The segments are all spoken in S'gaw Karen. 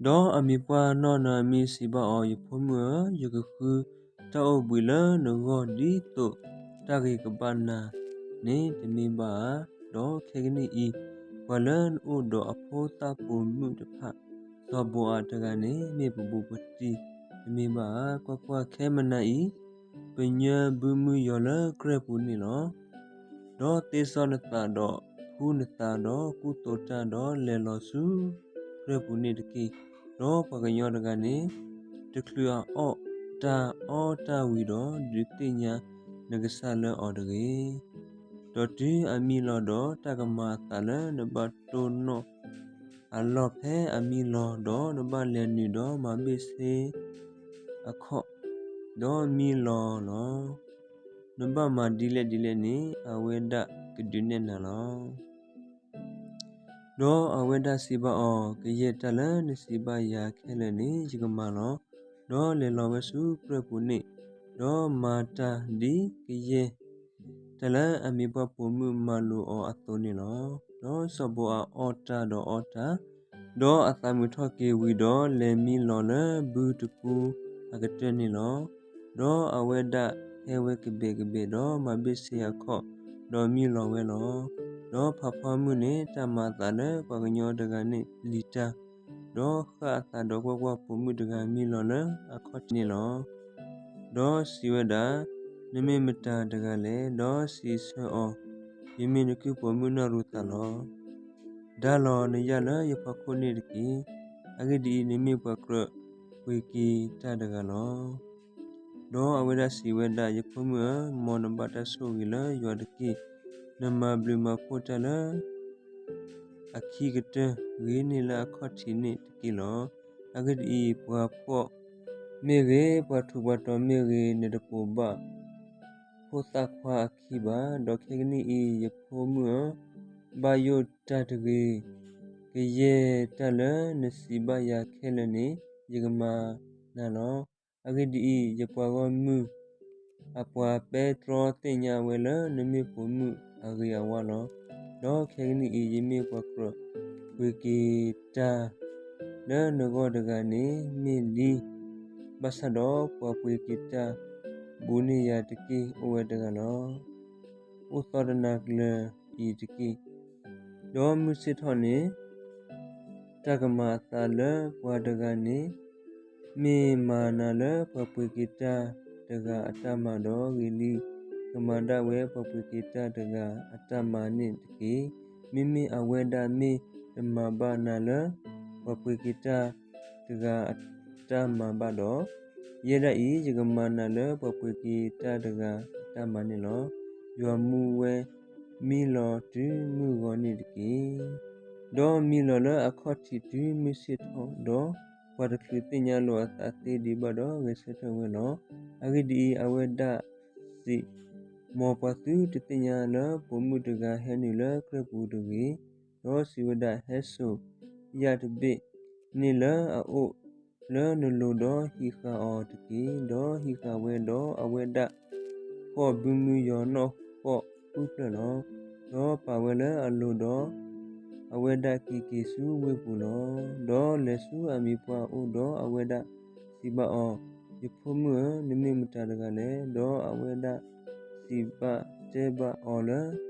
ဒီးအမံၤပှၢ်နီၢ်နီၢ်အမံၤစံးဘၣ်အီၤ, ယဖိမုၣ်ဧၢ, ယကဃုတၢ်အိၣ်ဘှံးလၢနဂီၢ် ဒ်သိးတၢ်ဂ့ၤကဘၣ်နၤန့ၣ်တမ့ၢ်ဘၣ်ဧါ. ဒီးခဲကနံၣ်အံၤ, ပှၤလၢနအိၣ်ဒီးအဖိသၣ်ပိာ်မုၣ်တဖၣ်, စီၤဘိၤအးတဂၤန့ၣ် မ့ၢ်ပဘူးပတံၢ်တမ့ၢ်ဘၣ်ဧါ. ကွၢ်ကွၢ်, ခဲမုၢ်နၤအံၤ ပညၢဘုမုၢ်ယီၤလၢကြၢၢ်ပူၤန့ၣ်လီၤ. ဒီးသ့စီနသးဒီးဖှူနသးဒီးကူသိးတၢ်ဒီး လဲၤလီၤဆူကြၢၢ်ပူၤန့ၣ်တက့ၢ်. ဒီးပှၤကညီတဂၤန့ၣ် တချုးအအီၣ်တၢ်အီတၢ်ဝံၤဒီး ဒုးသ့ၣ်ညါနကစၢ်လၢအီၤတဂ့ၤ. ဒီးတုၤအမံလီၤဒီး တၢ်ကမၤအသးလၢနဘၣ်တိၢ်နီၣ်အလီၢ်ဖဲအမံလီၤ, ဒီးနဘၣ်လဲၤနုာ်ဒီးမၤဘ့ၣ်ဆ့အခီၣ်, ဒီးမံလီၤလီၤ. နဘၣ်မၤဒ်လဲၣ်ဒ်လဲၣ်န့ၣ် အဝဲဒၣ်ကဒုးနဲၣ်နၤလီၤ. ဒီးအဝဲဒၣ်စံးဘၣ်အီၤ, ကယဲၢ်တၢ်လၢနစံးဘၣ်ယၤခဲလၢာ်န့ၣ် ယကမၤလီၤ. ဒီးလဲၤလီၤဝဲဆူကြၢၢ်ပူၤန့ၣ်, ဒီးမၤတၢ်ဒ်ကယဲၢ် တၢ်လၢအမံၤပှၢ်ပိာ်မုၣ်မၤလိာ်အီၤအသိးန့ၣ်လီၤ. ဒီးစီၤဘိၤအးအီၣ်တၢ်ဒီးအီတၢ်, ဒီးအသးမုာ်ထီၣ်က့ၤဝံၤဒီး လဲၤမံလီၤလၢဘုတပူၤအကတၢၢ်န့ၣ်လီၤ. ဒီးအဝဲဒၣ်ဟဲဝဲကဘဲးကဘဲး, ဒီးမၤဘ့ၣ်ဆ့အခီၣ်, ဒီးမံလီၤဝဲလီၤ. ဒီးဖးဖီမုၢ်န့ၣ် တၢ်မၤအသးလၢပှၤကညီတဂၤန့ၣ်လံၤတၢ်, ဒီးဃၣ်အသးဒီးကွၢ်ကွၢ်, ပိာ်မုၣ်တဂၤမံလီၤလၢအခီၣ်ထံးန့ၣ်လီၤ. ဒီးစံးဝဲဒၣ်, နမ့ၢ်မတၤတဂၤလဲၣ်. ဒီးစံးဆၢအီၤ, ယမ့ၢ်နကုၢ်ပိာ်မုၣ်နီၢ်ရူၤသးလီၤ. ဒါလီၤနယၣ်လၢယဖီခိၣ်န့ၣ်တက့ၢ်. အဂ့ၢ်ဒ်အံၤ, နမ့ၢ်ပှၤကြၢးပှ့ၤက့ၤတၢ်တဂၤလီၤ. ဒီးအဝဲဒၣ်စံးဝဲဒၣ်, ယဖိမုၣ်ဧၢ, မ်နဘၣ်တၢ်ဆိၣ်ဂ့ၤလၢယွၤတက့ၢ်. နမၤဘျုးမၤဖှိၣ်တၢ်လၢ အခံကတၢၢ်ဂ့ၤန့ၢ်လၢအခီၣ်ထံးန့ၣ်တက့ၢ်လီၤ. အဂ့ၢ်ဒ်အံၤ, ပှၤဖှီၣ်မ့ၢ်ဂ့ၤ, ပှၤထူးပှၤတီၤမ့ၢ်ဂ့ၤ, နတပိာ်ဘၣ်ဖိသၣ်ခွါအခံဘၣ်. ဒီးခဲကနံၣ်အံၤ, ယဖိမုၣ်ဧၢ, ဘၣ်ယိၣ်တၢ်တဂ့ၤ. ကယဲၢ်တၢ်လၢနစံးဘၣ်ယၤခဲလၢာ်န့ၣ် ယကမၤနၤလီၤ. အဂ့ၢ်ဒ်အံၤ, ယပှၤဂီၢ်မုၢ်အပှၤပဲတြီသ့ၣ်ညါဝဲလၢနမ့ၢ်ပိာ်မုၣ်အဂ့ၤအဝါလီၤ. ဒီးခဲကနံၣ်အံၤ, ယမ့ၢ်ပှၤကြၢးပှ့ၤက့ၤတၢ်လၢနဂီၢ်တဂၤန့ၣ်မ့ၢ်လံ. ဘၣ်ဆၣ်ဒီးပှၤပှ့ၤက့ၤတၢ်ဘူးန့ၢ်ယၤတက့ၢ်အိၣ်ဝဲတဂၤလီၤ. အိၣ်သီတနၤကျၢၤအံၤတက့ၢ်. ဒီးမုၢ်ဆ့ၣ်ထီၣ်န့ၣ် တၢ်ကမၤအသးလၢပှၤတဂၤန့ၣ် မ့ၢ်မၤနၤလၢပှၤပှ့ၤက့ၤတၢ်တဂၤအတၢ်မၤဒီးဂ့ၤလံ, ကမၤဒၣ်ဝဲပှၤပှ့ၤက့ၤတၢ်တဂၤအတၢ်မၤန့ၣ်တက့ၢ်. မ့မ့ၢ်အဝဲဒၣ်မ့ၢ်တမၤဘၣ်နၤလၢ ပှၤပှ့ၤက့ၤတၢ်တဂၤအတၢ်မၤဘၣ်ဒီး, ယဲဒၣ်အံၤ ယကမၤနၤလၢပှၤပှ့ၤက့ၤတၢ်တဂၤအတၢ်မၤန့ၣ်လီၤ. ယွၤမူဝဲမံလီၤတုၤမုၢ်ဂီၤန့ၣ်တက့ၢ်. ဒီးမံလီၤလၢအခီၣ်ထံးတုၤမုၢ်ဆ့ၣ်ထီၣ်ဒီး, ပှၤတချုးသ့ၣ်ညါလိာ်အသးသ့ဒံးဘၣ်ဒီး ဂဲၤဆၢထၢၣ်ဝဲလီၤ. အဂ့ၢ်ဒ်အံၤ, အဝဲဒၣ်စံး, မ်ပှၤသုတသ့ၣ်ညါလၢပိာ်မုၣ်တဂၤဟဲနုာ်လၢကြၢၢ်ပူၤတဂ့ၤ. ဒီးစံးဝဲဒၣ်, ဟဲစိာ်ယၣ်တဘ့ၣ်န့ၣ်လၢအအိၣ်လၢနလိၤဒီးဟံးဃာ်အီၤတက့ၢ်. ဒီးဟံးဃာ်ဝဲဒီးအဝဲဒၣ်ဖှီၣ်ဘုမုၢ်ယီၤနီၣ်ဃီၣ်ဃုဖျၢၣ်လီၤ. ဒီးပာ်ဝဲလၢအလိၤဒီး အဝဲဒၣ်က့ၤက့ၤဆူဝ့ၢ်ပူၤလီၤ. ဒီးလဲၤဆူအမံၤပှၢ်အအိၣ်ဒီးအဝဲဒၣ်စံးဘၣ်အီၤ, ယဖိမုၣ်ဧၢ, နမ့ၢ်မတၤတဂၤလဲၣ်. ဒီးအဝဲဒၣ်စံးဘၣ်တဲဘၣ်အီၤလၢ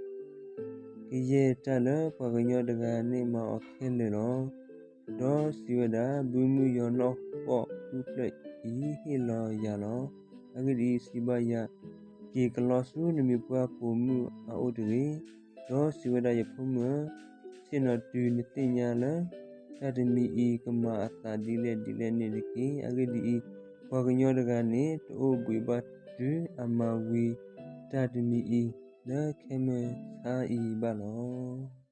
ကယဲၢ်တၢ်လၢပှၤကညီတဂၤန့ၣ်မၤအီၤခဲလၢာ်လီၤ. ဒီးစံးဝဲဒၣ်, ဘုမုၢ်ယီၤနီၣ်ဃီၣ်ဃုဖျၢၣ်အံၤဟ့ၣ်လီၤယၤလီၤ. အဂ့ၢ်ဒ်အံၤ, စံးဘၣ်ယၤ, က့ၤကလီဆူနမံၤပှၢ်ပိာ်မုၣ်အအိၣ်တဂ့ၤ. ဒီးစံးဝဲဒၣ်, ယဖိမုၣ်ဧၢ, ဆ့ၣ်နီၤတုၤနသ့ၣ်ညါလၢ တၢ်တမံၤအံၤကမၤအသးဒ်လဲၣ်ဒ်လဲၣ်န့ၣ်တက့ၢ်. အဂ့ၢ်ဒ်အံၤ, ပှၤကညီတဂၤန့ၣ် တအိၣ်ဘှံးဘၣ်တုၤအမၤဝံၤတၢ်တမံၤအံၤ လၢခဲမုၢ်ဆါအံၤဘၣ်လီၤ.